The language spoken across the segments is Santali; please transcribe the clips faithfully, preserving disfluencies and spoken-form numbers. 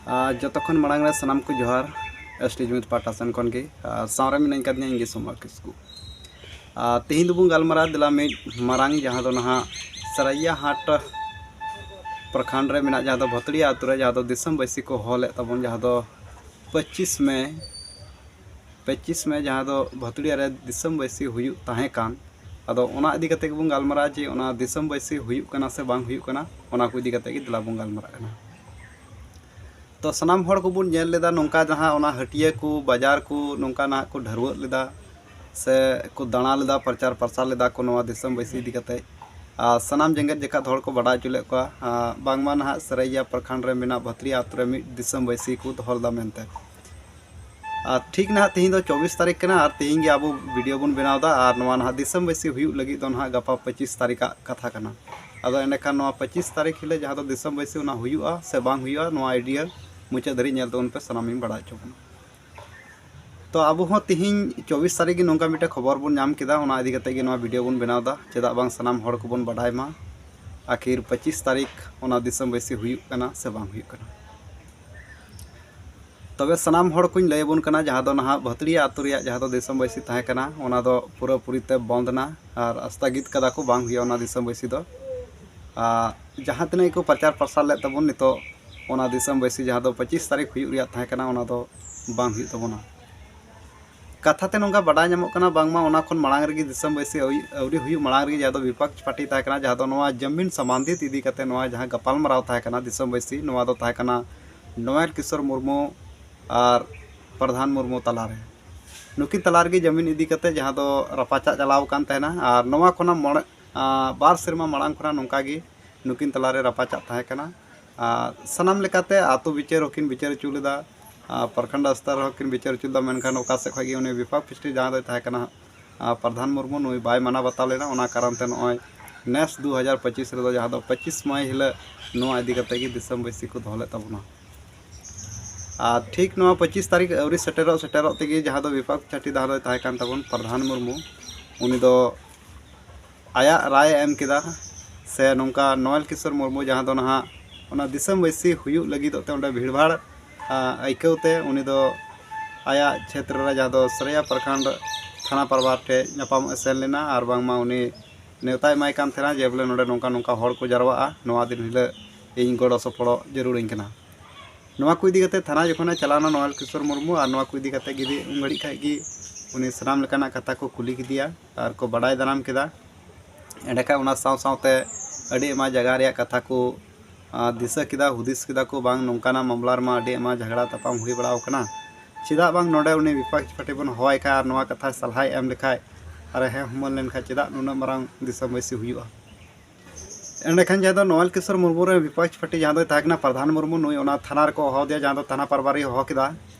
ᱟᱨ ᱡᱚᱛᱚ ᱠᱷᱚᱱ ᱢᱟᱲᱟᱝ ᱨᱮ ᱥᱟᱱᱟᱢ ᱠᱚ ᱡᱚᱦᱟᱨ, ᱮᱥ ᱴᱤ ᱡᱩᱢᱤᱫ ᱯᱟᱦᱴᱟ ᱥᱮᱱ ᱠᱷᱚᱱ ᱜᱮ᱾ ᱟᱨ ᱥᱟᱶ ᱨᱮ ᱢᱮᱱᱟᱧ ᱠᱟᱫᱤᱧᱟ ᱤᱧ ᱜᱮ ᱥᱳᱢᱱᱟᱛᱷ ᱠᱤᱥᱠᱩ᱾ ᱟᱨ ᱛᱮᱦᱮᱧ ᱫᱚᱵᱚᱱ ᱜᱟᱞᱢᱟᱨᱟᱣ ᱫᱮᱞᱟ ᱢᱤᱫ ᱢᱟᱨᱟᱝ, ᱡᱟᱦᱟᱸ ᱫᱚ ᱱᱟᱦᱟᱜ ᱥᱟᱨᱟᱭᱟ ᱦᱟᱴ ᱯᱨᱚᱠᱷᱚᱸᱰ ᱨᱮ ᱢᱮᱱᱟᱜ, ᱡᱟᱦᱟᱸ ᱫᱚ ᱵᱷᱟᱹᱛᱲᱤᱭᱟ ᱟᱹᱛᱩ ᱨᱮ, ᱡᱟᱦᱟᱸ ᱫᱚ ᱫᱤᱥᱚᱢ ᱵᱟᱹᱭᱥᱤ ᱠᱚ ᱦᱚᱦᱚ ᱞᱮᱫ ᱛᱟᱵᱚᱱ, ᱡᱟᱦᱟᱸ ᱫᱚ ᱯᱚᱸᱪᱤᱥ ᱢᱮ, ᱯᱚᱸᱪᱤᱥ ᱢᱮ, ᱡᱟᱦᱟᱸ ᱫᱚ ᱵᱷᱟᱹᱛᱲᱤᱭᱟ ᱨᱮ ᱫᱤᱥᱚᱢ ᱵᱟᱹᱭᱥᱤ ᱦᱩᱭᱩᱜ ᱛᱟᱦᱮᱸ ᱠᱟᱱ᱾ ᱟᱫᱚ ᱚᱱᱟ ᱤᱫᱤ ᱠᱟᱛᱮ ᱜᱮᱵᱚᱱ ᱜᱟᱞᱢᱟᱨᱟᱜᱼᱟ, ᱡᱮ ᱚᱱᱟ ᱫᱤᱥᱚᱢ ᱵᱟᱹᱭᱥᱤ ᱦᱩᱭᱩᱜ ᱠᱟᱱᱟ ᱥᱮ ᱵᱟᱝ ᱦᱩᱭᱩᱜ ᱠᱟᱱᱟ, ᱚᱱᱟ ᱠᱚ ᱤᱫᱤ ᱠᱟᱛᱮ ᱜᱮ ᱫᱮᱞᱟ ᱵᱚᱱ ᱜᱟᱞᱢᱟᱨᱟᱜ ᱠᱟᱱᱟ᱾ ᱛᱚ ᱥᱟᱱᱟᱢ ᱦᱚᱲ ᱠᱚᱵᱚᱱ ᱧᱮᱞ ᱞᱮᱫᱟ, ᱱᱚᱝᱠᱟ ᱡᱟᱦᱟᱸ ᱚᱱᱟ ᱦᱟᱹᱴᱤᱭᱟᱹ ᱠᱚ, ᱵᱟᱡᱟᱨ ᱠᱚ, ᱱᱚᱝᱠᱟ ᱱᱟᱦᱟᱜ ᱠᱚ ᱰᱷᱟᱹᱨᱣᱟᱹᱜ ᱞᱮᱫᱟ ᱥᱮ ᱠᱚ ᱫᱟᱬᱟ ᱞᱮᱫᱟ, ᱯᱨᱚᱪᱟᱨ ᱯᱨᱚᱥᱟᱨ ᱞᱮᱫᱟ ᱠᱚ ᱱᱚᱣᱟ ᱫᱤᱥᱚᱢ ᱵᱟᱹᱭᱥᱤ ᱤᱫᱤ ᱠᱟᱛᱮ᱾ ᱟᱨ ᱥᱟᱱᱟᱢ ᱡᱮᱜᱮᱛ ᱡᱟᱠᱟᱛ ᱦᱚᱲ ᱠᱚ ᱵᱟᱰᱟᱭ ᱦᱚᱪᱚ ᱞᱮᱫ ᱠᱚᱣᱟ, ᱟᱨ ᱵᱟᱝᱢᱟ ᱱᱟᱦᱟᱜ ᱥᱟᱹᱨᱟᱹᱭᱟ ᱯᱨᱚᱠᱷᱚᱸᱰ ᱨᱮ ᱢᱮᱱᱟᱜ ᱵᱷᱟᱹᱛᱨᱤᱭᱟ ᱟᱹᱛᱩ ᱨᱮ ᱢᱤᱫ ᱫᱤᱥᱚᱢ ᱵᱟᱹᱭᱥᱤ ᱠᱚ ᱫᱚᱦᱚ ᱞᱮᱫᱟ ᱢᱮᱱᱛᱮ᱾ ᱟᱨ ᱴᱷᱤᱠ ᱱᱟᱦᱟᱜ ᱛᱮᱦᱮᱧ ᱫᱚ ᱪᱚᱵᱵᱤᱥ ᱛᱟᱹᱨᱤᱠᱷ ᱠᱟᱱᱟ, ᱟᱨ ᱛᱮᱦᱮᱧ ᱜᱮ ᱟᱵᱚ ᱵᱷᱤᱰᱤᱭᱳ ᱵᱚᱱ ᱵᱮᱱᱟᱣ ᱮᱫᱟ᱾ ᱟᱨ ᱱᱚᱣᱟ ᱱᱟᱦᱟᱜ ᱫᱤᱥᱚᱢ ᱵᱟᱹᱭᱥᱤ ᱦᱩᱭᱩᱜ ᱞᱟᱹᱜᱤᱫ ᱫᱚ ᱱᱟᱦᱟᱜ ᱜᱟᱯᱟ ᱯᱚᱸᱪᱤᱥ ᱛᱟᱹᱨᱤᱠᱷ ᱟᱜ ᱠᱟᱛᱷᱟ ᱠᱟᱱᱟ᱾ ᱟᱫᱚ ᱮᱸᱰᱮᱠᱷᱟᱱ ᱱᱚᱣᱟ ᱯᱚᱸᱪᱤᱥ ᱛᱟᱹᱨᱤᱠᱷ ᱦᱤᱞᱳᱜ ᱡᱟᱦᱟᱸ ᱫᱚ ᱫᱤᱥᱚᱢ ᱵᱟᱹᱭᱥᱤ, ᱚᱱᱟ ᱦᱩᱭᱩᱜᱼᱟ ᱥᱮ ᱵᱟᱝ ᱦᱩᱭᱩᱜᱼᱟ, ᱱᱚᱣᱟ ᱤᱰᱤᱭᱳ ᱢᱩᱪᱟᱹᱫ ᱫᱷᱟᱹᱨᱤᱡ ᱧᱮᱞ ᱛᱟᱵᱚᱱ ᱯᱮ, ᱥᱟᱱᱟᱢᱤᱧ ᱵᱟᱲᱟᱭ ᱦᱚᱪᱚ ᱵᱚᱱᱟ᱾ ᱛᱚ ᱟᱵᱚ ᱦᱚᱸ ᱛᱮᱦᱮᱧ ᱪᱚᱵᱵᱤᱥ ᱛᱟᱹᱨᱤᱠᱷ ᱜᱮ ᱱᱚᱝᱠᱟ ᱢᱤᱫᱴᱮᱱ ᱠᱷᱚᱵᱚᱨ ᱵᱚᱱ ᱧᱟᱢ ᱠᱮᱫᱟ, ᱚᱱᱟ ᱤᱫᱤ ᱠᱟᱛᱮ ᱜᱮ ᱱᱚᱣᱟ ᱵᱷᱤᱰᱤᱭᱳ ᱵᱚᱱ ᱵᱮᱱᱟᱣ ᱮᱫᱟ, ᱪᱮᱫᱟᱜ ᱵᱟᱝ ᱥᱟᱱᱟᱢ ᱦᱚᱲ ᱠᱚᱵᱚᱱ ᱵᱟᱰᱟᱭ ᱢᱟ ᱟᱹᱠᱷᱤᱨ ᱯᱚᱸᱪᱤᱥ ᱛᱟᱹᱨᱤᱠᱷ ᱚᱱᱟ ᱫᱤᱥᱚᱢ ᱵᱟᱹᱭᱥᱤ ᱦᱩᱭᱩᱜ ᱠᱟᱱᱟ ᱥᱮ ᱵᱟᱝ ᱦᱩᱭᱩᱜ ᱠᱟᱱᱟ᱾ ᱛᱚᱵᱮ ᱥᱟᱱᱟᱢ ᱦᱚᱲ ᱠᱚᱧ ᱞᱟᱹᱭ ᱟᱵᱚᱱ ᱠᱟᱱᱟ, ᱡᱟᱦᱟᱸ ᱫᱚ ᱱᱟᱦᱟᱜ ᱵᱷᱟᱹᱛᱲᱤᱭᱟ ᱟᱹᱛᱩ ᱨᱮᱭᱟᱜ ᱡᱟᱦᱟᱸ ᱫᱚ ᱫᱤᱥᱚᱢ ᱵᱟᱹᱭᱥᱤ ᱛᱟᱦᱮᱸ ᱠᱟᱱᱟ, ᱚᱱᱟ ᱫᱚ ᱯᱩᱨᱟᱹᱯᱩᱨᱤ ᱛᱮ ᱵᱚᱱᱫ ᱮᱱᱟ ᱟᱨ ᱟᱥᱛᱟᱜᱤᱛ ᱠᱟᱫᱟ ᱠᱚ, ᱵᱟᱝ ᱦᱩᱭᱩᱜᱼᱟ ᱚᱱᱟ ᱫᱤᱥᱚᱢ ᱵᱟᱹᱭᱥᱤ ᱫᱚ᱾ ᱟᱨ ᱡᱟᱦᱟᱸ ᱛᱤᱱᱟᱹᱜ ᱜᱮᱠᱚ ᱯᱨᱚᱪᱟᱨ ᱯᱨᱚᱥᱟᱨ ᱞᱮᱫ ᱛᱟᱵᱚᱱ, ᱱᱤᱛᱚᱜ ᱚᱱᱟ ᱫᱤᱥᱚᱢ ᱵᱟᱹᱭᱥᱤ ᱡᱟᱦᱟᱸ ᱫᱚ ᱯᱚᱸᱪᱤᱥ ᱛᱟᱹᱨᱤᱠᱷ ᱦᱩᱭᱩᱜ ᱨᱮᱭᱟᱜ ᱛᱟᱦᱮᱸ ᱠᱟᱱᱟ, ᱚᱱᱟ ᱫᱚ ᱵᱟᱝ ᱦᱩᱭᱩᱜ ᱛᱟᱵᱚᱱᱟ᱾ ᱠᱟᱛᱷᱟ ᱛᱮ ᱱᱚᱝᱠᱟ ᱵᱟᱰᱟᱭ ᱧᱟᱢᱚᱜ ᱠᱟᱱᱟ, ᱵᱟᱝᱢᱟ ᱚᱱᱟ ᱠᱷᱚᱱ ᱢᱟᱲᱟᱝ ᱨᱮᱜᱮ, ᱫᱤᱥᱚᱢ ᱵᱟᱹᱭᱥᱤ ᱟᱹᱣᱨᱤ, ᱟᱹᱣᱨᱤ ᱦᱩᱭᱩᱜ ᱢᱟᱲᱟᱝ ᱨᱮᱜᱮ, ᱡᱟᱦᱟᱸ ᱫᱚ ᱵᱤᱯᱚᱠᱥ ᱯᱟᱨᱴᱤ ᱛᱟᱦᱮᱸ ᱠᱟᱱᱟ, ᱡᱟᱦᱟᱸ ᱫᱚ ᱱᱚᱣᱟ ᱡᱟᱢᱤᱱ ᱥᱚᱢᱵᱚᱱᱫᱷᱤᱛ ᱤᱫᱤ ᱠᱟᱛᱮ ᱱᱚᱣᱟ ᱡᱟᱦᱟᱸ ᱜᱟᱯᱟᱞᱢᱟᱨᱟᱣ ᱛᱟᱦᱮᱸ ᱠᱟᱱᱟ ᱫᱤᱥᱚᱢ ᱵᱟᱹᱭᱥᱤ, ᱱᱚᱣᱟ ᱫᱚ ᱛᱟᱦᱮᱸ ᱠᱟᱱᱟ ᱱᱚᱭᱮᱞ ᱠᱤᱥᱳᱨ ᱢᱩᱨᱢᱩ ᱟᱨ ᱯᱨᱚᱫᱷᱟᱱ ᱢᱩᱨᱢᱩ ᱛᱟᱞᱟᱨᱮ᱾ ᱱᱩᱠᱤᱱ ᱛᱟᱞᱟ ᱨᱮᱜᱮ ᱡᱟᱢᱤᱱ ᱤᱫᱤ ᱠᱟᱛᱮ ᱡᱟᱦᱟᱸ ᱫᱚ ᱨᱟᱯᱟᱪᱟᱜ ᱪᱟᱞᱟᱣ ᱟᱠᱟᱱ ᱛᱟᱦᱮᱱᱟ, ᱟᱨ ᱱᱚᱣᱟ ᱠᱷᱚᱱᱟᱜ ᱢᱚᱬᱮ, ᱟᱨ ᱵᱟᱨ ᱥᱮᱨᱢᱟ ᱢᱟᱲᱟᱝ ᱠᱷᱚᱱᱟᱜ ᱱᱚᱝᱠᱟ ᱜᱮ ᱱᱩᱠᱤᱱ ᱛᱟᱞᱟᱨᱮ ᱨᱟᱯᱟᱪᱟᱜ ᱛᱟᱦᱮᱸ ᱠᱟᱱᱟ᱾ ᱟᱨ ᱥᱟᱱᱟᱢ ᱞᱮᱠᱟᱛᱮ ᱟᱹᱛᱩ ᱵᱤᱪᱟᱹᱨ ᱦᱚᱸᱠᱤᱱ ᱵᱤᱪᱟᱹᱨ ᱦᱚᱪᱚ ᱞᱮᱫᱟ, ᱟᱨ ᱯᱨᱚᱠᱷᱚᱸᱰ ᱥᱛᱚᱨ ᱨᱮᱦᱚᱸ ᱠᱤᱱ ᱵᱤᱪᱟᱹᱨ ᱦᱚᱪᱚ ᱞᱮᱫᱟ, ᱢᱮᱱᱠᱷᱟᱱ ᱚᱠᱟ ᱥᱮᱫ ᱠᱷᱚᱱ ᱜᱮ ᱩᱱᱤ ᱵᱤᱯᱚᱠᱥ ᱯᱟᱨᱴᱤ ᱡᱟᱦᱟᱸ ᱫᱚᱭ ᱛᱟᱦᱮᱸ ᱠᱟᱱᱟ, ᱟᱨ ᱯᱨᱚᱫᱷᱟᱱ ᱢᱩᱨᱢᱩ, ᱱᱩᱭ ᱵᱟᱭ ᱢᱟᱱᱟᱣ ᱵᱟᱛᱟᱣ ᱞᱮᱱᱟ᱾ ᱚᱱᱟ ᱠᱟᱨᱚᱱ ᱛᱮ ᱱᱚᱜᱼᱚᱭ ᱱᱮᱥ ᱫᱩ ᱦᱟᱡᱟᱨ ᱯᱚᱸᱪᱤᱥ ᱨᱮᱫᱚ, ᱡᱟᱦᱟᱸ ᱫᱚ ᱯᱚᱸᱪᱤᱥ ᱢᱟᱹᱭ ᱦᱤᱞᱳᱜ, ᱱᱚᱣᱟ ᱤᱫᱤ ᱠᱟᱛᱮ ᱜᱮ ᱫᱤᱥᱚᱢ ᱵᱟᱹᱭᱥᱤ ᱠᱚ ᱫᱚᱦᱚ ᱞᱮᱫ ᱛᱟᱵᱚᱱᱟ᱾ ᱟᱨ ᱴᱷᱤᱠ ᱱᱚᱣᱟ ᱯᱚᱸᱪᱤᱥ ᱛᱟᱹᱨᱤᱠᱷ ᱟᱹᱣᱨᱤ ᱥᱮᱴᱮᱨᱚᱜ ᱥᱮᱴᱮᱨᱚᱜ ᱛᱮᱜᱮ ᱡᱟᱦᱟᱸ ᱫᱚ ᱵᱤᱯᱚᱠᱥ ᱯᱟᱨᱴᱤ ᱡᱟᱦᱟᱸ ᱫᱚᱭ ᱛᱟᱦᱮᱸ ᱠᱟᱱ ᱛᱟᱵᱚᱱ ᱯᱨᱚᱫᱷᱟᱱ ᱢᱩᱨᱢᱩ, ᱩᱱᱤ ᱫᱚ ᱟᱭᱟᱜ ᱨᱟᱭ ᱮ ᱮᱢ ᱠᱮᱫᱟ, ᱥᱮ ᱱᱚᱝᱠᱟ ᱱᱚᱭᱮᱞ ᱠᱤᱥᱳᱨ ᱢᱩᱨᱢᱩ ᱡᱟᱦᱟᱸ ᱫᱚ ᱱᱟᱦᱟᱜ ᱚᱱᱟ ᱫᱤᱥᱚᱢ ᱵᱟᱹᱭᱥᱤ ᱦᱩᱭᱩᱜ ᱞᱟᱹᱜᱤᱫᱚᱜ ᱛᱮ ᱚᱸᱰᱮ ᱵᱷᱤᱲᱵᱷᱟᱲ ᱟᱹᱭᱠᱟᱹᱣ ᱛᱮ ᱩᱱᱤ ᱫᱚ ᱟᱭᱟᱜ ᱪᱷᱮᱛᱨᱚ ᱨᱮ, ᱡᱟᱦᱟᱸ ᱫᱚ ᱥᱚᱨᱟᱭᱟ ᱯᱨᱚᱠᱷᱚᱸᱰ ᱛᱷᱟᱱᱟ ᱯᱟᱨᱵᱟᱨ ᱴᱷᱮᱱ ᱧᱟᱯᱟᱢᱚᱜ ᱮ ᱥᱮᱱ ᱞᱮᱱᱟ ᱟᱨ ᱵᱟᱝᱢᱟ ᱩᱱᱤ ᱱᱮᱣᱛᱟᱭ ᱮᱢᱟᱭ ᱠᱟᱱ ᱛᱟᱦᱮᱱᱟ ᱡᱮ ᱵᱚᱞᱮ ᱱᱚᱰᱮ ᱱᱚᱝᱠᱟ ᱱᱚᱝᱠᱟ ᱦᱚᱲ ᱠᱚ ᱡᱟᱨᱣᱟᱜᱼᱟ, ᱱᱚᱣᱟ ᱫᱤᱱ ᱦᱤᱞᱳᱜ ᱤᱧ ᱜᱚᱲᱚ ᱥᱚᱯᱚᱦᱚᱫ ᱡᱟᱹᱨᱩᱲᱟᱹᱧ ᱠᱟᱱᱟ᱾ ᱱᱚᱣᱟ ᱠᱚ ᱤᱫᱤ ᱠᱟᱛᱮ ᱛᱷᱟᱱᱟ ᱡᱚᱠᱷᱚᱱᱮ ᱪᱟᱞᱟᱣᱱᱟ ᱱᱚᱣᱮᱞ ᱠᱤᱥᱳᱨ ᱢᱩᱨᱢᱩ, ᱟᱨ ᱱᱚᱣᱟ ᱠᱚ ᱤᱫᱤ ᱠᱟᱛᱮ ᱜᱮ ᱩᱱ ᱜᱷᱟᱹᱲᱤᱡ ᱠᱷᱟᱡ ᱜᱮ ᱩᱱᱤ ᱥᱟᱱᱟᱢ ᱞᱮᱠᱟᱱᱟᱜ ᱠᱟᱛᱷᱟ ᱠᱚ ᱠᱩᱞᱤ ᱠᱮᱫᱮᱭᱟ ᱟᱨ ᱠᱚ ᱵᱟᱰᱟᱭ ᱫᱟᱨᱟᱢ ᱠᱮᱫᱟ᱾ ᱮᱸᱰᱮᱠᱷᱟᱱ ᱚᱱᱟ ᱥᱟᱶ ᱥᱟᱶᱛᱮ ᱟᱹᱰᱤ ᱟᱭᱢᱟ ᱡᱟᱭᱜᱟ ᱨᱮᱭᱟᱜ ᱠᱟᱛᱷᱟ ᱠᱚ ᱫᱤᱥᱟᱹ ᱠᱮᱫᱟ, ᱦᱩᱫᱤᱥ ᱠᱮᱫᱟ ᱠᱚ, ᱵᱟᱝ ᱱᱚᱝᱠᱟᱱᱟᱜ ᱢᱟᱢᱞᱟ ᱨᱮᱢᱟ ᱟᱹᱰᱤ ᱟᱭᱢᱟ ᱡᱷᱟᱜᱽᱲᱟ ᱛᱟᱯᱟᱢ ᱦᱩᱭ ᱵᱟᱲᱟᱣ ᱠᱟᱱᱟ᱾ ᱪᱮᱫᱟᱜ ᱵᱟᱝ ᱱᱚᱰᱮ ᱩᱱᱤ ᱵᱤᱯᱚᱠᱥ ᱯᱟᱨᱴᱤ ᱵᱚᱱ ᱦᱚᱦᱚᱣᱟᱭ ᱠᱷᱟᱡ ᱟᱨ ᱱᱚᱣᱟ ᱠᱟᱛᱷᱟᱭ ᱥᱟᱞᱦᱟᱭ ᱮᱢ ᱞᱮᱠᱷᱟᱡ ᱟᱨ ᱦᱮᱸ ᱦᱩᱢᱟᱹᱱ ᱞᱮᱱᱠᱷᱟᱡ ᱪᱮᱫᱟᱜ ᱱᱩᱱᱟᱹᱜ ᱢᱟᱨᱟᱝ ᱫᱤᱥᱚᱢ ᱵᱟᱹᱭᱥᱤ ᱦᱩᱭᱩᱜᱼᱟ? ᱮᱸᱰᱮᱠᱷᱟᱱ ᱡᱟᱦᱟᱸ ᱫᱚ ᱱᱚᱣᱮᱞ ᱠᱤᱥᱳᱨ ᱢᱩᱨᱢᱩ ᱨᱮᱱ ᱵᱤᱯᱚᱠᱥ ᱯᱟᱨᱴᱤ ᱡᱟᱦᱟᱸ ᱫᱚᱭ ᱛᱟᱦᱮᱸ ᱠᱟᱱᱟ ᱯᱨᱚᱫᱷᱟᱱ ᱢᱩᱨᱢᱩ, ᱱᱩᱭ ᱚᱱᱟ ᱛᱷᱟᱱᱟ ᱨᱮᱠᱚ ᱦᱚᱦᱚ ᱟᱫᱮᱭᱟ, ᱡᱟᱦᱟᱸ ᱫᱚ ᱛᱷᱟᱱᱟ ᱯᱟᱨᱵᱟᱨᱤ ᱦᱚᱦᱚ ᱠᱮᱫᱟ᱾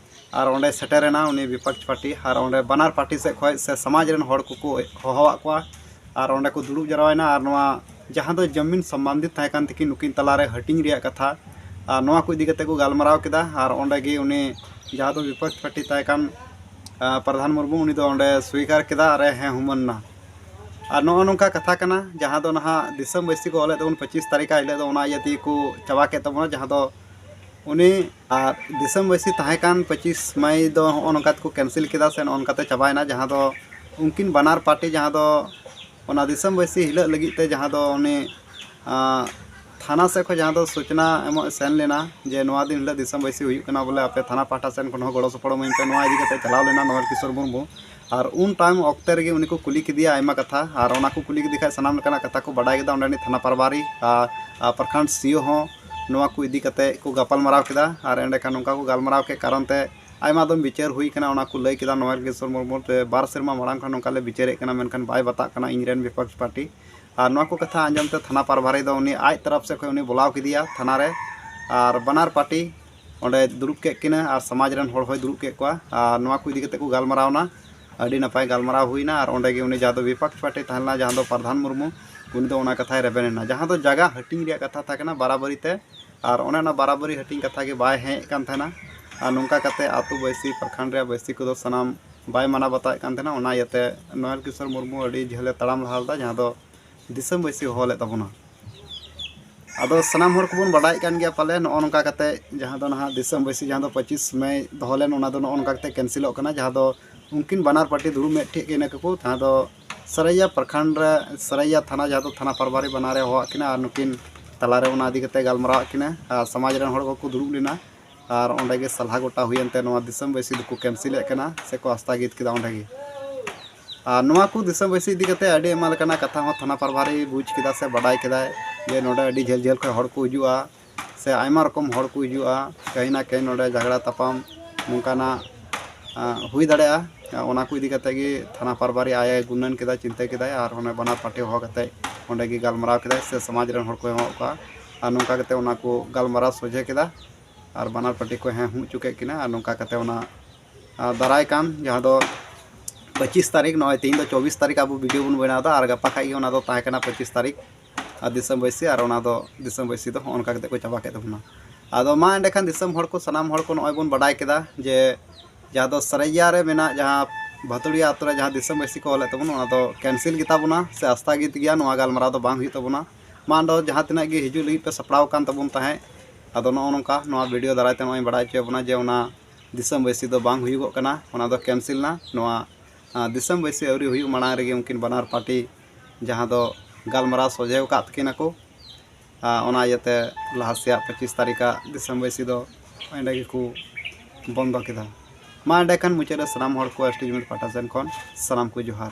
ᱟᱨ ᱚᱸᱰᱮ ᱥᱮᱴᱮᱨᱮᱱᱟ ᱩᱱᱤ ᱵᱤᱯᱚᱠᱥ ᱯᱟᱨᱴᱤ, ᱟᱨ ᱚᱸᱰᱮ ᱵᱟᱱᱟᱨ ᱯᱟᱨᱴᱤ ᱥᱮᱫ ᱠᱷᱚᱱ ᱥᱮ ᱥᱚᱢᱟᱡᱽ ᱨᱮᱱ ᱦᱚᱲ ᱠᱚᱠᱚ ᱦᱚᱦᱚᱣᱟᱫ ᱠᱚᱣᱟ᱾ ᱟᱨ ᱚᱸᱰᱮ ᱠᱚ ᱫᱩᱲᱩᱵ ᱡᱟᱨᱣᱟᱭᱮᱱᱟ ᱟᱨ ᱱᱚᱣᱟ ᱡᱟᱦᱟᱸ ᱫᱚ ᱡᱟᱢᱤᱱ ᱥᱚᱢᱵᱟᱱᱫᱷᱤᱛ ᱛᱟᱦᱮᱸ ᱠᱟᱱ ᱛᱟᱹᱠᱤᱱ ᱱᱩᱠᱤᱱ ᱛᱟᱞᱟᱨᱮ ᱦᱟᱹᱴᱤᱧ ᱨᱮᱭᱟᱜ ᱠᱟᱛᱷᱟ, ᱟᱨ ᱱᱚᱣᱟ ᱠᱚ ᱤᱫᱤ ᱠᱟᱛᱮ ᱠᱚ ᱜᱟᱞᱢᱟᱨᱟᱣ ᱠᱮᱫᱟ᱾ ᱟᱨ ᱚᱸᱰᱮ ᱜᱮ ᱩᱱᱤ ᱡᱟᱦᱟᱸ ᱫᱚ ᱵᱤᱯᱚᱠᱥ ᱯᱟᱨᱴᱤ ᱛᱟᱦᱮᱸ ᱠᱟᱱ ᱯᱨᱚᱫᱷᱟᱱ ᱢᱩᱨᱢᱩ, ᱩᱱᱤ ᱫᱚ ᱚᱸᱰᱮ ᱥᱩᱭᱠᱟᱨ ᱠᱮᱫᱟ ᱟᱨ ᱮ ᱦᱮᱸ ᱦᱩᱢᱟᱹᱱ ᱮᱱᱟ᱾ ᱟᱨ ᱱᱚᱜᱼᱚ ᱱᱚᱝᱠᱟ ᱠᱟᱛᱷᱟ ᱠᱟᱱᱟ, ᱡᱟᱦᱟᱸ ᱫᱚ ᱱᱟᱦᱟᱜ ᱫᱤᱥᱚᱢ ᱵᱟᱹᱭᱥᱤ ᱠᱚ ᱚᱞᱮᱫ ᱛᱟᱵᱚᱱ ᱯᱚᱸᱪᱤᱥ ᱛᱟᱹᱨᱤᱠᱷ ᱦᱤᱞᱳᱜ ᱫᱚ ᱚᱱᱟ ᱤᱭᱟᱹ ᱛᱮᱜᱮ ᱠᱚ ᱪᱟᱵᱟ ᱠᱮᱫ ᱛᱟᱵᱚᱱᱟ᱾ ᱡᱟᱦᱟᱸ ᱫᱚ ᱩᱱᱤ ᱟᱨ ᱫᱤᱥᱚᱢ ᱵᱟᱹᱭᱥᱤ ᱛᱟᱦᱮᱸ ᱠᱟᱱ ᱯᱚᱸᱪᱤᱥ ᱢᱟᱭ ᱫᱚ ᱱᱚᱜᱼᱚ ᱱᱚᱝᱠᱟ ᱛᱮᱠᱚ ᱠᱮᱱᱥᱮᱞ ᱠᱮᱫᱟ ᱥᱮ ᱱᱚᱜᱼᱚ ᱱᱚᱝᱠᱟ ᱛᱮ ᱪᱟᱵᱟᱭᱮᱱᱟ, ᱡᱟᱦᱟᱸ ᱫᱚ ᱩᱱᱠᱤᱱ ᱵᱟᱱᱟᱨ ᱯᱟᱨᱴᱤ ᱡᱟᱦᱟᱸ ᱫᱚ ᱚᱱᱟ ᱫᱤᱥᱚᱢ ᱵᱟᱹᱭᱥᱤ ᱦᱤᱞᱳᱜ ᱞᱟᱹᱜᱤᱫ ᱛᱮ ᱡᱟᱦᱟᱸ ᱫᱚ ᱩᱱᱤ ᱟᱸ, ᱛᱷᱟᱱᱟ ᱥᱮᱫ ᱠᱷᱚᱱ ᱡᱟᱦᱟᱸ ᱫᱚ ᱥᱩᱪᱱᱟ ᱮᱢᱚᱜ ᱮ ᱥᱮᱱ ᱞᱮᱱᱟ ᱡᱮ ᱱᱚᱣᱟ ᱫᱤᱱ ᱦᱤᱞᱳᱜ ᱫᱤᱥᱚᱢ ᱵᱟᱹᱭᱥᱤ ᱦᱩᱭᱩᱜ ᱠᱟᱱᱟ, ᱵᱚᱞᱮ ᱟᱯᱮ ᱛᱷᱟᱱᱟ ᱯᱟᱦᱴᱟ ᱥᱮᱱ ᱠᱷᱚᱱ ᱦᱚᱸ ᱜᱚᱲᱚ ᱥᱚᱯᱚᱦᱚᱫ ᱮᱢᱟᱹᱧ ᱯᱮ, ᱱᱚᱣᱟ ᱤᱫᱤ ᱠᱟᱛᱮ ᱪᱟᱞᱟᱣ ᱞᱮᱱᱟ ᱱᱚᱣᱮᱞ ᱠᱤᱥᱳᱨ ᱢᱩᱨᱢᱩ᱾ ᱟᱨ ᱩᱱ ᱴᱟᱭᱤᱢ ᱚᱠᱛᱮ ᱨᱮᱜᱮ ᱩᱱᱤ ᱠᱚ ᱠᱩᱞᱤ ᱠᱮᱫᱮᱭᱟ ᱟᱭᱢᱟ ᱠᱟᱛᱷᱟ, ᱟᱨ ᱚᱱᱟ ᱠᱚ ᱠᱩᱞᱤ ᱠᱮᱫᱮ ᱠᱷᱟᱡ ᱥᱟᱱᱟᱢ ᱞᱮᱠᱟᱱᱟᱜ ᱠᱟᱛᱷᱟ ᱠᱚ ᱵᱟᱰᱟᱭ ᱠᱮᱫᱟ᱾ ᱚᱸᱰᱮᱱᱤᱡ ᱛᱷᱟᱱᱟ ᱯᱟᱨᱵᱟᱨᱤ ᱟᱨ, ᱟᱨ ᱯᱨᱚᱠᱷᱚᱸᱰ ᱥᱤ ᱤ ᱳ ᱦᱚᱸ ᱱᱚᱣᱟ ᱠᱚ ᱤᱫᱤ ᱠᱟᱛᱮ ᱠᱚ ᱜᱟᱯᱟᱞ ᱢᱟᱨᱟᱣ ᱠᱮᱫᱟ᱾ ᱟᱨ ᱮᱸᱰᱮᱠᱷᱟᱱ ᱱᱚᱝᱠᱟ ᱠᱚ ᱜᱟᱞᱢᱟᱨᱟᱣ ᱠᱮᱫ ᱠᱟᱨᱚᱱ ᱛᱮ ᱟᱭᱢᱟ ᱫᱚᱢ ᱵᱤᱪᱟᱹᱨ ᱦᱩᱭ ᱠᱟᱱᱟ, ᱚᱱᱟ ᱠᱚ ᱞᱟᱹᱭ ᱠᱮᱫᱟ ᱱᱚᱣᱮᱞ ᱠᱤᱥᱳᱨ ᱢᱩᱨᱢᱩ ᱛᱮ, ᱵᱟᱨ ᱥᱮᱨᱢᱟ ᱢᱟᱲᱟᱝ ᱠᱷᱚᱱ ᱱᱚᱝᱠᱟ ᱞᱮ ᱵᱤᱪᱟᱹᱨᱮᱫ ᱠᱟᱱᱟ, ᱢᱮᱱᱠᱷᱟᱱ ᱵᱟᱭ ᱵᱟᱛᱟᱜ ᱠᱟᱱᱟ ᱤᱧ ᱨᱮᱱ ᱵᱤᱯᱚᱠᱥ ᱯᱟᱨᱴᱤ᱾ ᱟᱨ ᱱᱚᱣᱟ ᱠᱚ ᱠᱟᱛᱷᱟ ᱟᱸᱡᱚᱢ ᱛᱮ ᱛᱷᱟᱱᱟ ᱯᱟᱨᱵᱷᱟᱨᱤ ᱫᱚ ᱩᱱᱤ ᱟᱡ ᱛᱚᱨᱚᱯ ᱥᱮᱫ ᱠᱷᱚᱱ ᱩᱱᱤ ᱵᱩᱞᱟᱣ ᱠᱮᱫᱮᱭᱟ ᱛᱷᱟᱱᱟ ᱨᱮ, ᱟᱨ ᱵᱟᱱᱟᱨ ᱯᱟᱨᱴᱤ ᱚᱸᱰᱮ ᱫᱩᱲᱩᱵ ᱠᱮᱫ ᱠᱤᱱᱟᱹ ᱟᱨ ᱥᱚᱢᱟᱡᱽ ᱨᱮᱱ ᱦᱚᱲ ᱦᱚᱸᱭ ᱫᱩᱲᱩᱵ ᱠᱮᱫ ᱠᱚᱣᱟ᱾ ᱟᱨ ᱱᱚᱣᱟ ᱠᱚ ᱤᱫᱤ ᱠᱟᱛᱮ ᱠᱚ ᱜᱟᱞᱢᱟᱨᱟᱣ ᱮᱱᱟ, ᱟᱹᱰᱤ ᱱᱟᱯᱟᱭ ᱜᱟᱞᱢᱟᱨᱟᱣ ᱦᱩᱭᱱᱟ᱾ ᱟᱨ ᱚᱸᱰᱮ ᱜᱮ ᱩᱱᱤ ᱡᱟᱦᱟᱸ ᱫᱚ ᱵᱤᱯᱚᱠᱥ ᱯᱟᱨᱴᱤ ᱛᱟᱦᱮᱸ ᱞᱮᱱᱟ, ᱡᱟᱦᱟᱸ ᱫᱚ ᱯᱨᱚᱫᱷᱟᱱ ᱢᱩᱨᱢᱩ, ᱩᱱᱤ ᱫᱚ ᱚᱱᱟ ᱠᱟᱛᱷᱟᱭ ᱨᱮᱵᱮᱱ ᱮᱱᱟ, ᱡᱟᱦᱟᱸ ᱫᱚ ᱡᱟᱭᱜᱟ ᱦᱟᱹᱴᱤᱧ ᱨᱮᱭᱟᱜ ᱠᱟᱛᱷᱟ ᱛᱟᱦᱮᱸ ᱠᱟᱱᱟ ᱵᱟᱨᱟᱵᱟᱨᱤ ᱛᱮ᱾ ᱟᱨ ᱚᱱᱮ ᱚᱱᱟ ᱵᱟᱨᱟᱵᱟᱨᱤ ᱦᱟᱹᱴᱤᱧ ᱠᱟᱛᱷᱟ ᱜᱮ ᱵᱟᱭ ᱦᱮᱡ ᱠᱟᱱ ᱛᱟᱦᱮᱱᱟ᱾ ᱟᱨ ᱱᱚᱝᱠᱟ ᱠᱟᱛᱮ ᱟᱹᱛᱩ ᱵᱟᱹᱭᱥᱤ, ᱯᱨᱚᱠᱷᱚᱸᱰ ᱨᱮᱭᱟᱜ ᱵᱟᱹᱭᱥᱤ ᱠᱚᱫᱚ ᱥᱟᱱᱟᱢ ᱵᱟᱭ ᱢᱟᱱᱟᱣ ᱵᱟᱛᱟᱣᱮᱫ ᱠᱟᱱ ᱛᱟᱦᱮᱱᱟ᱾ ᱚᱱᱟ ᱤᱭᱟᱹᱛᱮ ᱱᱚᱭᱮᱞ ᱠᱤᱥᱳᱨ ᱢᱩᱨᱢᱩ ᱟᱹᱰᱤ ᱡᱷᱟᱹᱞᱮ ᱛᱟᱲᱟᱢ ᱞᱟᱦᱟ ᱞᱮᱫᱟ, ᱡᱟᱦᱟᱸ ᱫᱚ ᱫᱤᱥᱚᱢ ᱵᱟᱹᱭᱥᱤ ᱦᱚᱦᱚ ᱞᱮᱫ ᱛᱟᱵᱚᱱᱟ᱾ ᱟᱫᱚ ᱥᱟᱱᱟᱢ ᱦᱚᱲ ᱠᱚᱵᱚᱱ ᱵᱟᱰᱟᱭᱮᱫ ᱠᱟᱱ ᱜᱮᱭᱟ ᱯᱟᱞᱮ, ᱱᱚᱜᱼᱚ ᱱᱚᱝᱠᱟ ᱠᱟᱛᱮ ᱡᱟᱦᱟᱸ ᱫᱚ ᱱᱟᱦᱟᱜ ᱫᱤᱥᱚᱢ ᱵᱟᱹᱭᱥᱤ, ᱡᱟᱦᱟᱸ ᱫᱚ ᱯᱚᱸᱪᱤᱥ ᱢᱮ ᱫᱚᱦᱚ ᱞᱮᱱ, ᱚᱱᱟ ᱫᱚ ᱱᱚᱜᱼᱚ ᱱᱚᱝᱠᱟ ᱠᱟᱛᱮ ᱠᱮᱱᱥᱮᱞᱚᱜ ᱠᱟᱱᱟ, ᱡᱟᱦᱟᱸ ᱫᱚ ᱩᱱᱠᱤᱱ ᱵᱟᱱᱟᱨ ᱯᱟᱨᱴᱤ ᱫᱩᱲᱩᱵ ᱢᱮᱫ ᱴᱷᱮᱡ ᱠᱤᱱᱟ ᱠᱚ, ᱡᱟᱦᱟᱸ ᱫᱚ ᱥᱟᱨᱟᱭᱟ ᱯᱨᱚᱠᱷᱚᱸᱰ ᱨᱮ, ᱥᱟᱨᱟᱭᱟ ᱛᱷᱟᱱᱟ, ᱡᱟᱦᱟᱸ ᱫᱚ ᱛᱷᱟᱱᱟ ᱯᱟᱨᱵᱷᱟᱨᱤ ᱵᱟᱱᱟᱨᱮ ᱦᱚᱦᱚᱣᱟᱫ ᱠᱤᱱᱟ, ᱟᱨ ᱱᱩᱠᱤᱱ ᱛᱟᱞᱟᱨᱮ ᱚᱱᱟ ᱤᱫᱤ ᱠᱟᱛᱮ ᱜᱟᱞᱢᱟᱨᱟᱣᱟᱫ ᱠᱤᱱᱟ, ᱟᱨ ᱥᱚᱢᱟᱡᱽ ᱨᱮᱱ ᱦᱚᱲ ᱠᱚᱠᱚ ᱫᱩᱲᱩᱵ ᱞᱮᱱᱟ, ᱟᱨ ᱚᱸᱰᱮ ᱜᱮ ᱥᱟᱞᱦᱟ ᱜᱚᱴᱟ ᱦᱩᱭᱮᱱ ᱛᱮ ᱱᱚᱣᱟ ᱫᱤᱥᱚᱢ ᱵᱟᱹᱭᱥᱤ ᱫᱚᱠᱚ ᱠᱮᱱᱥᱮᱞᱮᱫ ᱠᱟᱱᱟ ᱥᱮᱠᱚ ᱟᱥᱛᱟᱜᱤᱛ ᱠᱮᱫᱟ ᱚᱸᱰᱮ ᱜᱮ᱾ ᱟᱨ ᱱᱚᱣᱟ ᱠᱚ ᱫᱤᱥᱚᱢ ᱵᱟᱹᱭᱥᱤ ᱤᱫᱤ ᱠᱟᱛᱮ ᱟᱹᱰᱤ ᱟᱭᱢᱟ ᱞᱮᱠᱟᱱᱟᱜ ᱠᱟᱛᱷᱟ ᱦᱚᱸ ᱛᱷᱟᱱᱟ ᱯᱟᱨᱵᱷᱟᱨᱤ ᱵᱩᱡᱽ ᱠᱮᱫᱟ ᱥᱮ ᱵᱟᱰᱟᱭ ᱠᱮᱫᱟᱭ ᱡᱮ ᱱᱚᱰᱮ ᱟᱹᱰᱤ ᱡᱷᱟᱹᱞ ᱡᱷᱟᱹᱞ ᱠᱷᱚᱱ ᱦᱚᱲ ᱠᱚ ᱦᱤᱡᱩᱜᱼᱟ ᱥᱮ ᱟᱭᱢᱟ ᱨᱚᱠᱚᱢ ᱦᱚᱲ ᱠᱚ ᱦᱤᱡᱩᱜᱼᱟ, ᱠᱟᱹᱦᱤ ᱱᱟ ᱠᱟᱹᱦᱤ ᱱᱚᱰᱮ ᱡᱷᱟᱜᱽᱲᱟ ᱛᱟᱯᱟᱢ ᱱᱚᱝᱠᱟᱱᱟᱜ, ᱟᱸ, ᱦᱩᱭ ᱫᱟᱲᱮᱭᱟᱜᱼᱟ᱾ ᱚᱱᱟ ᱠᱚ ᱤᱫᱤ ᱠᱟᱛᱮ ᱜᱮ ᱛᱷᱟᱱᱟ ᱯᱟᱨᱵᱷᱟᱨᱤ ᱟᱭ ᱜᱩᱱᱟᱹᱱ ᱠᱮᱫᱟ, ᱪᱤᱱᱛᱟᱹ ᱠᱮᱫᱟᱭ, ᱟᱨ ᱚᱱᱮ ᱵᱟᱱᱟᱨ ᱯᱟᱨᱴᱤ ᱦᱚᱦᱚ ᱠᱟᱛᱮ ᱚᱸᱰᱮ ᱜᱮ ᱜᱟᱞᱢᱟᱨᱟᱣ ᱠᱮᱫᱟᱭ ᱥᱮ ᱥᱚᱢᱟᱡᱽ ᱨᱮᱱ ᱦᱚᱲ ᱠᱚᱭ ᱦᱚᱦᱚ ᱠᱚᱣᱟ, ᱟᱨ ᱱᱚᱝᱠᱟ ᱠᱟᱛᱮ ᱚᱱᱟ ᱠᱚ ᱜᱟᱞᱢᱟᱨᱟᱣ ᱥᱚᱡᱷᱮ ᱠᱮᱫᱟ᱾ ᱟᱨ ᱵᱟᱱᱟᱨ ᱯᱟᱨᱴᱤ ᱠᱚ ᱦᱮᱸ ᱦᱩ ᱦᱚᱪᱚ ᱠᱮᱫ ᱠᱤᱱᱟ᱾ ᱟᱨ ᱱᱚᱝᱠᱟ ᱠᱟᱛᱮ ᱚᱱᱟ, ᱟᱨ ᱫᱟᱨᱟᱭ ᱠᱟᱱ ᱡᱟᱦᱟᱸ ᱫᱚ ᱯᱚᱸᱪᱤᱥ ᱛᱟᱹᱨᱤᱠᱷ, ᱱᱚᱜᱼᱚᱭ ᱛᱮᱦᱮᱧ ᱫᱚ ᱪᱚᱵᱵᱤᱥ ᱛᱟᱹᱨᱤᱠᱷ ᱟᱵᱚ ᱵᱷᱤᱰᱤᱭᱳ ᱵᱚᱱ ᱵᱮᱱᱟᱣ ᱮᱫᱟ, ᱟᱨ ᱜᱟᱯᱟ ᱠᱷᱟᱡ ᱜᱮ ᱚᱱᱟ ᱫᱚ ᱛᱟᱦᱮᱸ ᱠᱟᱱᱟ ᱯᱚᱸᱪᱤᱥ ᱛᱟᱹᱨᱤᱠᱷ, ᱟᱨ ᱫᱤᱥᱚᱢ ᱵᱟᱹᱭᱥᱤ, ᱟᱨ ᱚᱱᱟ ᱫᱚ ᱫᱤᱥᱚᱢ ᱵᱟᱹᱭᱥᱤ ᱫᱚ ᱦᱚᱸᱜᱼᱚ ᱱᱚᱝᱠᱟ ᱠᱟᱛᱮ ᱠᱚ ᱪᱟᱵᱟ ᱠᱮᱫ ᱛᱟᱵᱚᱱᱟ᱾ ᱟᱫᱚ ᱢᱟ ᱮᱸᱰᱮᱠᱷᱟᱱ ᱫᱤᱥᱚᱢ ᱦᱚᱲ ᱠᱚ, ᱥᱟᱱᱟᱢ ᱦᱚᱲ ᱠᱚ ᱱᱚᱜᱼᱚᱭ ᱵᱚᱱ ᱵᱟᱰᱟᱭ ᱠᱮᱫᱟ ᱡᱮ ᱡᱟᱦᱟᱸ ᱫᱚ ᱥᱟᱨᱟᱭᱟ ᱨᱮ ᱢᱮᱱᱟᱜ ᱡᱟᱦᱟᱸ ᱵᱷᱟᱛᱩᱲᱤᱭᱟ ᱟᱛᱳ ᱨᱮ ᱡᱟᱦᱟᱸ ᱫᱤᱥᱚᱢ ᱵᱟᱹᱭᱥᱤ ᱠᱚ ᱚᱞᱮᱫ ᱛᱟᱵᱚᱱ, ᱚᱱᱟ ᱫᱚ ᱠᱮᱱᱥᱮᱞ ᱜᱮᱛᱟ ᱵᱚᱱᱟ ᱥᱮ ᱟᱥᱛᱟᱜᱤᱛ ᱜᱮᱭᱟ, ᱱᱚᱣᱟ ᱜᱟᱞᱢᱟᱨᱟᱣ ᱫᱚ ᱵᱟᱝ ᱦᱩᱭᱩᱜ ᱛᱟᱵᱚᱱᱟ᱾ ᱢᱟ ᱫᱚ ᱡᱟᱦᱟᱸ ᱛᱤᱱᱟᱹᱜ ᱜᱮ ᱦᱤᱡᱩᱜ ᱞᱟᱹᱜᱤᱫ ᱯᱮ ᱥᱟᱯᱲᱟᱣ ᱟᱠᱟᱱ ᱛᱟᱵᱚᱱ ᱛᱟᱦᱮᱸᱫ, ᱟᱫᱚ ᱱᱚᱜᱼᱚ ᱱᱚᱝᱠᱟ ᱱᱚᱣᱟ ᱵᱷᱤᱰᱤᱭᱳ ᱫᱟᱨᱟᱭ ᱛᱮ ᱱᱚᱜᱼᱚᱭ ᱤᱧ ᱵᱟᱲᱟᱭ ᱦᱚᱪᱚᱭᱮᱫ ᱵᱚᱱᱟ ᱡᱮ ᱚᱱᱟ ᱫᱤᱥᱚᱢ ᱵᱟᱹᱭᱥᱤ ᱫᱚ ᱵᱟᱝ ᱦᱩᱭᱩᱜᱚᱜ ᱠᱟᱱᱟ, ᱚᱱᱟ ᱫᱚ ᱠᱮᱱᱥᱮᱞ ᱮᱱᱟ᱾ ᱱᱚᱣᱟ, ᱟᱸ, ᱫᱤᱥᱚᱢ ᱵᱟᱹᱭᱥᱤ ᱟᱹᱣᱨᱤ ᱦᱩᱭᱩᱜ ᱢᱟᱲᱟᱝ ᱨᱮᱜᱮ ᱩᱱᱠᱤᱱ ᱵᱟᱱᱟᱨ ᱯᱟᱨᱴᱤ ᱡᱟᱦᱟᱸ ᱫᱚ ᱜᱟᱞᱢᱟᱨᱟᱣ ᱥᱚᱡᱷᱮ ᱟᱠᱟᱫ ᱠᱤᱱᱟ ᱠᱚ, ᱟᱸ, ᱚᱱᱟ ᱤᱭᱟᱹᱛᱮ ᱞᱟᱦᱟ ᱥᱮᱭᱟᱜ ᱯᱚᱸᱪᱤᱥ ᱛᱟᱹᱨᱤᱠᱷᱟᱜ ᱫᱤᱥᱚᱢ ᱵᱟᱹᱭᱥᱤ ᱫᱚ ᱮᱸᱰᱮ ᱜᱮᱠᱚ ᱵᱚᱱᱫᱚ ᱠᱮᱫᱟ᱾ ᱢᱟ ᱮᱸᱰᱮᱠᱷᱟᱱ ᱢᱩᱪᱟᱹᱫ ᱨᱮ ᱥᱟᱱᱟᱢ ᱦᱚᱲ ᱠᱚ ᱮᱥ ᱴᱤ ᱡᱩᱢᱤᱫ ᱯᱟᱦᱴᱟ ᱥᱮᱱ ᱠᱷᱚᱱ ᱥᱟᱱᱟᱢ ᱠᱚ ᱡᱚᱦᱟᱨ᱾